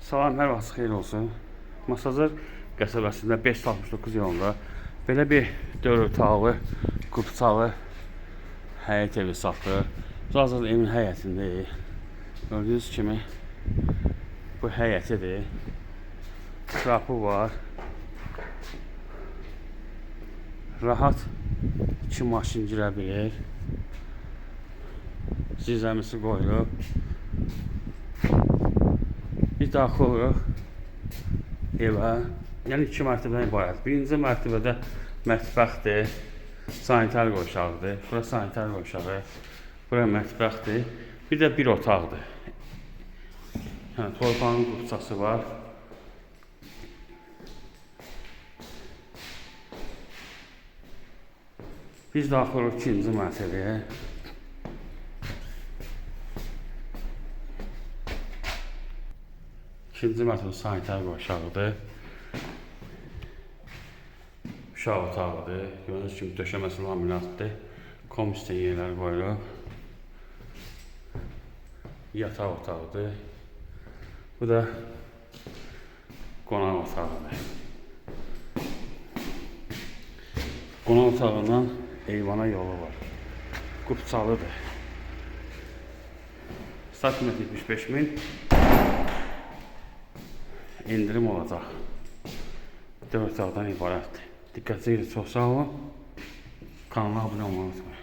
Salam, hər vaxt xeyir olsun. Masazır qəsəbəsində 569 yolunda belə bir 4 otaqlı, kupçalı həyət evi satılır. Hazırda evin həyətindəyik. Gördüyünüz kimi bu həyətidir. Trapı var. Rahat 2 maşın girə bilir. Zirzəmisi qoyulub. Biz daxil oluruq evə. Yəni 2 mərtəbədən ibarət. Birinci mərtəbədə mətbəxdir, sanitar qovşağıdır. Bura sanitar qovşağı, bura mətbəxdir. Bir də bir otaqdır. Yəni torpağın kupçası var. Biz daxil oluruq ikinci mərtəbəyə. İkinci mərtəbə sanitar qovşağıdır. Uşaq otağıdır. Gördüyünüz kimi döşəməsi laminatdır. Komisten yerləri qoyulub. Yataq otağıdır. Bu da qonaq otağıdır. Qonaq otağından eyvana yolu var. Qupçalıdır. Start qiymət 75 min. İndirim olacaq. 4 otaqdan ibarətdir. Diqqətinizə görə çox sağ olun. Kanala abunə olmayı unutmayın.